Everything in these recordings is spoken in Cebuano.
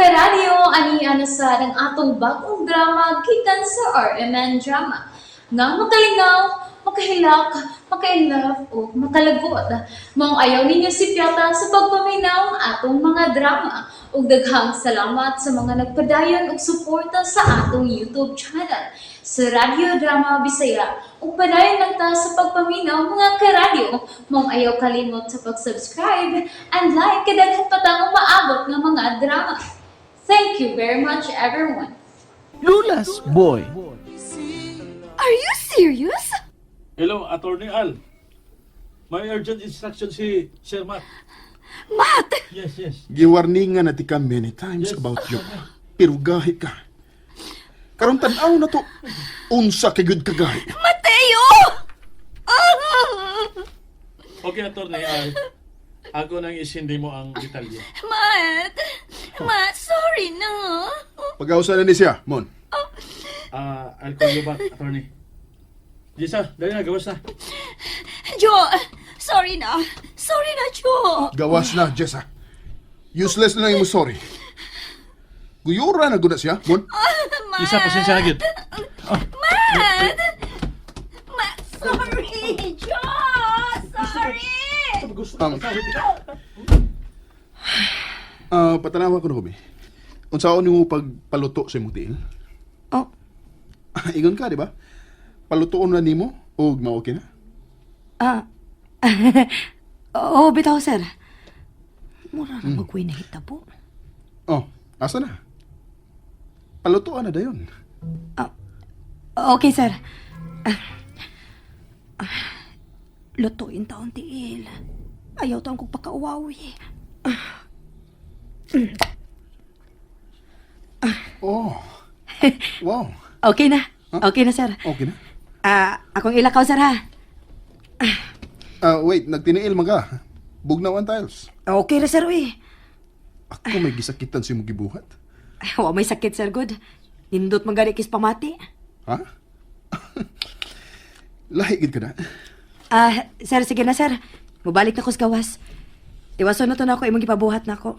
Karadyo, ani na sa ang atong bagong drama gikan sa RMN Drama. Nga makalingaw, makahilak, maka-inlove o makalagot. Maong ayaw ninyo sipyata sa pagpaminaw ang atong mga drama. Ug daghang salamat sa mga nagpadayon og suporta sa atong YouTube channel sa Radyo Drama Bisaya. Ug padayon lang ta sa pagpaminaw, mga karadyo. Maong ayaw kalimot sa pag-subscribe and like kay daghan pa tang umaabot nga mga drama. Thank you very much, everyone. Lula's Boy. Are you serious? Hello, Attorney Al. May urgent instruction si Sir Matt. Matt! Yes. Giwarningan na ti ka many times Yes. about you. Pero gahi ka. Karon tan-aw na to. Unsa kay gud ka gahi. Mateo! Okay, Attorney Al. Ako nang isindi mo ang detalye. Matt! Matt, sorry na. Pag-ausa na ni siya, Mon. Ah, I'll call you back, Attorney. Jessa, dali na, gawas na. Joe, sorry na. Sorry na, Joe. Gawas na, Jessa. Useless na lang imo sorry. Guyura na gud na siya, Mon. Matt! Jessa, pasensya na gid. Matt! Matt, sorry! Joe! Sorry! Patanawa ko na kami. Unsaon nimo pagpaluto sa imong tiil? Oh, Ingon ka, di ba? Palutoon na nimo og mao-okay na. Ah. Oo, bitaw, sir. Mura ra magkuy na hitabo. Oh, asa na? Palutoan na dayon. Okay, sir. Ah. Ah. Lutuin taon tiil. Ayaw taon kong pakauwawi. Oh. Wow. Okay na. Okay na, sir. Okay na. Ah, akong ilakaw, sir, ha? Ah, wait, nagtiniil man ka. Bugnaw ang tiles. Okay ra, sir, uy. Ako may gisakitan sa imong gibuhat. Ay, wa may sakit, sir, good. Nindot man gani kis pamati. Ha? Lahi gid ka na. Ah, sir, sige na, sir. Mubalik na ko sa gawas. Tiwason na to na ako imong gipabuhat na ako.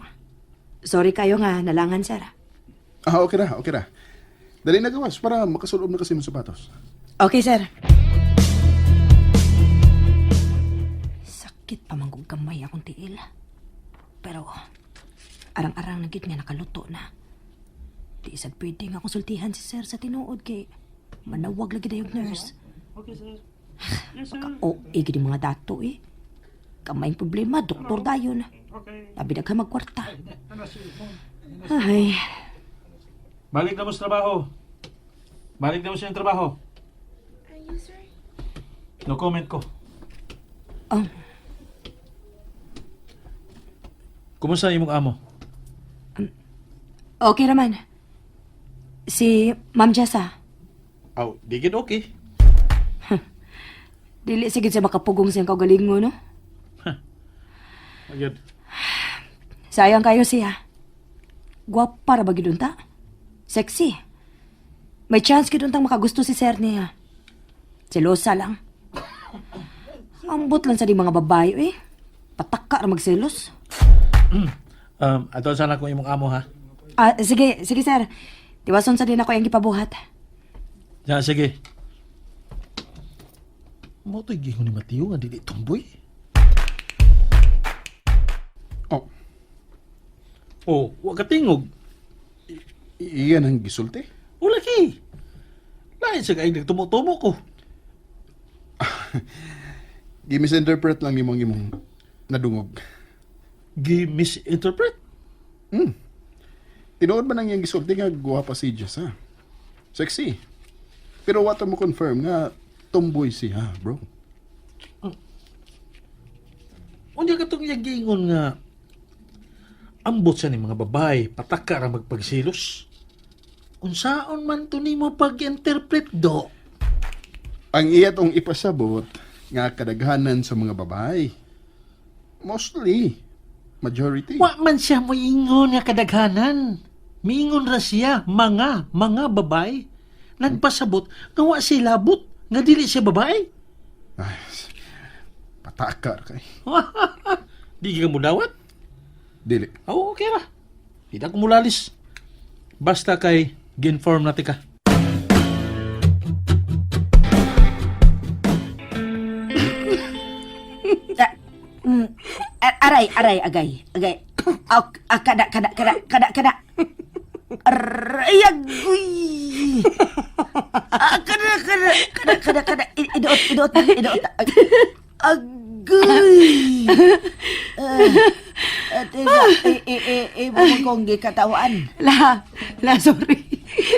Sorry kayo nga nalangan, sir. Ah, okay ra, okay ra. Dali na gawas para makasulob na kasi imong sapatos. Okay, sir. Sakit pa man kong gamay akong tiil. Pero, arang-arang na gid nga nakaluto na. Di isag pwede nga konsultihan si sir sa tinuod kay manawag lagi dayong nurse. Okay, sir. Yes, sir. O, gid yung mga dato eh. Kamay problema, doktor dayon. Okay. Labi na ka magkwarta. Ay, Balik na mo sa trabaho. Balik na mo sa iyong trabaho. No comment ko. Oh. Kumusta imong amo? Okay naman. Si Ma'am Jessa, Aw, di gid okay. dili sige siya makapugong siyang kaugalingon, no? Agad. Sayang kayo siya. Gwapa ra ba gid unta? Sexy. May chance gid untang makagusto si sir niya. Selosa lang. Ambot lang sa di mga babae eh. Pataka ra magselos. Ato sana kung imong amo ha. Ah, sige, sige sir. Tiwason sa din ako yung gipabuhat. Ya, sige. Mo to'y gingon ni Mateo nga dili tumboy. Oh, Oh, wa ka tingog. iyan ang gisulti. Wala ki. Lain sa kaig nagtumo-tumo ko. Gi-misinterpret lang nimo ang imong nadungog. Gi-misinterpret. Tinuod man ang iyang gisulti nga guwapa si Jess, ha? Sexy. Pero wato mo confirm nga tomboy siya, bro. Unya katong iyang giingon nga ambot siya ni mga babae, pataka ra magpagsilos. Unsaon man to nimo pag-interpret do? Ang iya tong ipasabot nga kadaghanan sa mga babae. Mostly, majority. Wa man siya moingon nga kadaghanan. Miingon ra siya mga babae. Nagpasabot nga wa siya labot nga dili siya babae. Ay, patakar kay. Di ka mo dawat? Dili. Oo, okay ra. Di na ko mulalis. Basta kay gi-inform na tika. Ah, aray, aray, agay, agay. Ah, ah, kada, kada, kada, kada, kada. Aray, agoy. Ah, kada, kada, kada, kada, kada. Iduot, iduot, iduot. Agoy. Ah, teka, mo kong gikatawan. La, la, sorry.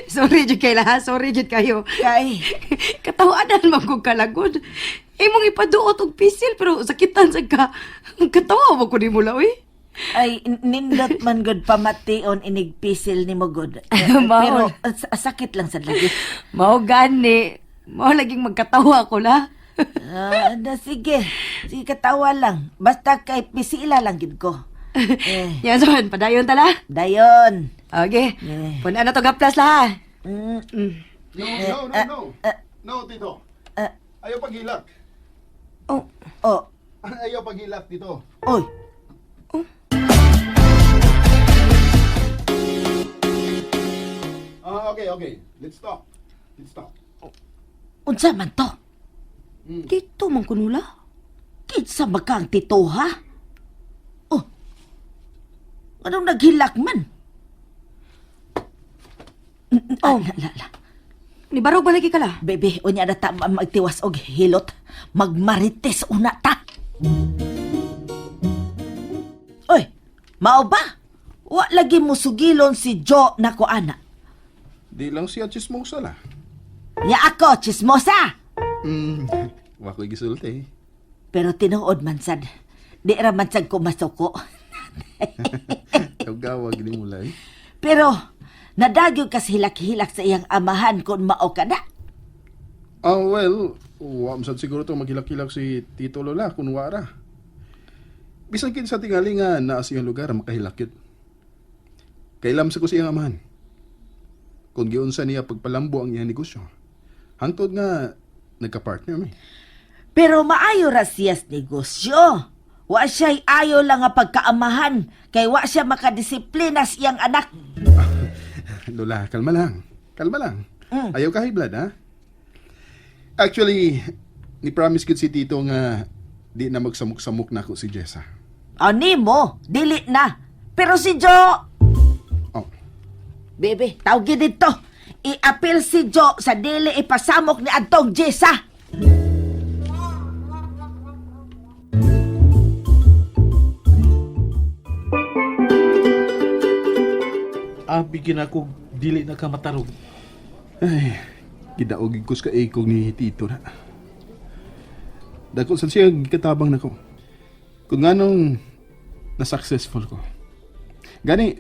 Sorry jud kay la, sorry jud kayo. Kay, Katawanan man kong kalagod. Imong ipaduot og pisil pero sakitan sa ka. Katawa mo ko nimo la oy. Ay, nindot man gud pamation inig pisil ni mo gud. Mao. Pero sakit lang sa lagi. Mao gani. Mao laging magkatawa ko la. Ah, na sige. Sige, katawa lang. Basta kay pisila lang gid ko. Eh, Yan son, padayon ta la. dayon. Okay. Eh. Puna na to gaplas la. Ha. No, no, no, no. No, Tito. Ayaw paghilak. Oh, Oh, Ayaw paghilak, Tito. oy. Ah, okay, okay. Let's talk. Let's talk. Unsa man to? Dito man kuno la. Kinsa ba ka ang tito, ha? Oh, anong naghilak man? Oh, la, la, la. Ni barog ba lagi ka la? Bebe, unya na ta magtiwas og hilot. Magmarites una ta. Oy, mao ba? Wa lagi mo sugilon si Joe na ko ana. Di lang siya chismosa la. Nya ako, chismosa. Wa ko'y gisulti. Pero tinuod man sad. Di ra man sad ko masuko. Tawag ni mo eh. Pero nadagyo kas hilak-hilak sa iyang amahan kung mao ka na. Ah, well, wa man sad siguro to maghilak-hilak si Tito Lola kung wara. Bisan kinsa tingali nga naa sa iyang lugar makahilak yun. Kailam sa ko siyang amahan. Kung giunsa niya pagpalambo ang iyang negosyo. Hangtod nga nagka-partner mi. Pero maayo ra siyas negosyo. Wa siya'y ayo lang nga pagkaamahan kay wa siya makadisiplina sa iyang anak. Lola, kalma lang. Kalma lang. Ayaw ka high blood, ha? Actually, ni-promise gud si Tito nga di na magsamok-samok na ako si Jessa. Ani mo, dili na. Pero si Joe, Oh, bebe, tawgi dito. I-appeal si Joe sa dili ipasamok ni Antong Jessa. Abi gina ko dili na ka matarog. Ay, gidaog ko sa kaikog ni Tito na. Dako sa siya gikatabang nako. Kung nganong na-successful ko. Gani,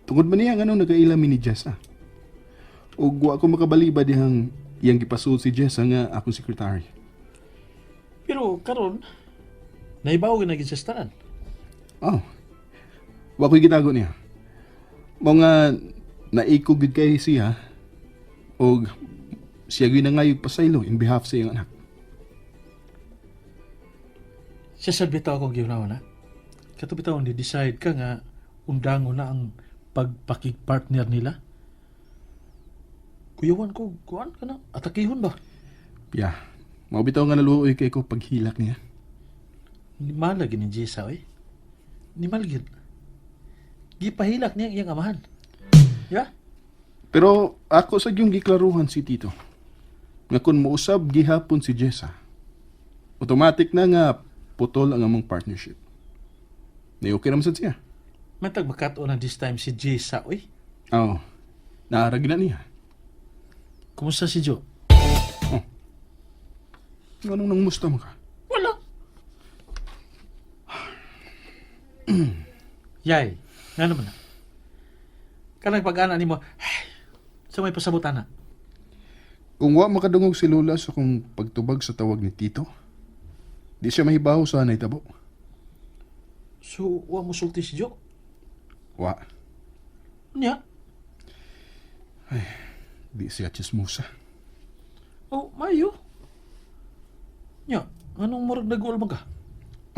tungod man niya nganong nagaila mi ni Jessa. Ug wa ko makabaliba dihang iyang gipasuod si Jessa nga akong secretary. Pero karon naibaw na gid siya sa tanan. Oh. Wa ko'y gitago niya. Mao nga naikog gid kay siya og siya gyud nangayog pasaylo in behalf sa iyang anak. Siya sad bitaw akong gihunawan ha. Kato bitaw ni decide ka nga undango na ang pagpakigpartner nila. Kuyawan ko, kuan ka na, atakihon ba? Yeah. Mao bitaw nga naluoy kay ko paghilak niya. Ni mala gini Jessa oy. Ni malgid. Gipahilak niya ang iyang amahan. Ya? Pero ako sa yung giklaruhan si Tito. Nga kung mousab gihapon si Jessa, automatic na nga putol ang among partnership. Ni okay naman sad siya. Matag makat-on na this time si Jessa oy. Oo. Naarag na niya. Kumusta si Joe? Anong nangmusta mo ka? Wala. Yay, nga naman na. Kanang pag-ana nimo, sa may pasabot ana. Kung wa makadungog si Lola sa kong pagtubag sa tawag ni Tito, di siya mahibaw sa nahitabo. So, wa mo sulti si Joe? Wa, Nya? di siya chismosa. Oh, mayo. Nya, anong murag nag-uol ka?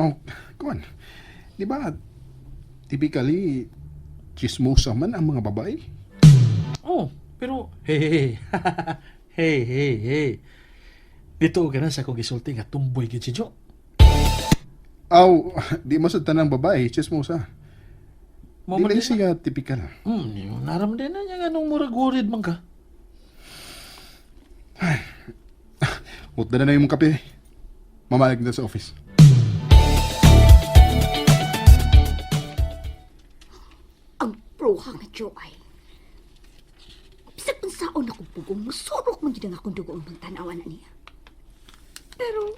Oh, kuan. Di ba, typically, Chismosa man ang mga babae. Oh, pero hey hey hey. Hey hey hey. Dito ka na sa akong gisulti nga tumboy gid si Joe. Aw, di mo sa tanang babae, chismosa. Mo Di man lang din na. siya tipikal. Naram din na niya nga nung murag worried man ka. Utda na na yung kape. Mamalag na sa office. Ang proha nga Joe ay. Bisag unsaon ako bugong, musurok man gyud ang akong dugo ang tanawa na niya. Pero,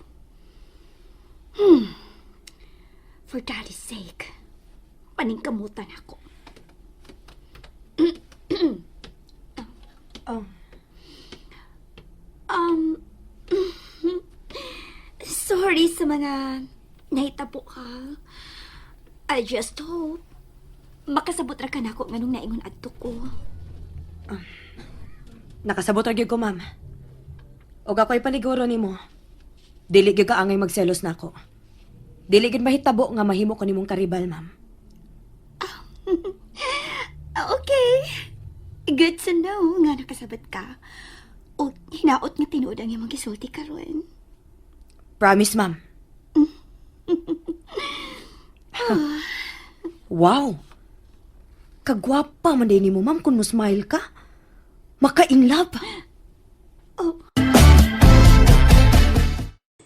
for daddy's sake, paningkamutan ako. Oh. Sorry sa mga nahitabo ka. I just hope makasabot ra ka nako nganong naingon adto ko. Nakasabot ra gyud ko, ma'am. Og ako'y paniguro nimo. Dili gyud ka angay magselos nako. Dili gyud mahitabo nga mahimo ko nimong karibal, ma'am. Ah, okay. Good to know nga nakasabot ka. O hinaot nga tinuod ang imong gisulti karon. Promise, ma'am. Wow. Kagwapa man din nimo, ma'am, kung mo smile ka. Maka-in love.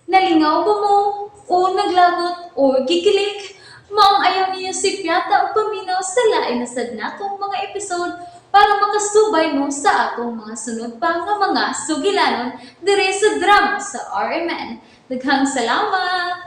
Nalingaw ba mo? O naglagot o gikilig? Maong ayaw niyo si Piata o paminaw sa lain na sad natong mga episode para makasubay mo sa atong mga sunod pa nga mga sugilanon dire sa drama sa RMN. Daghang salamat!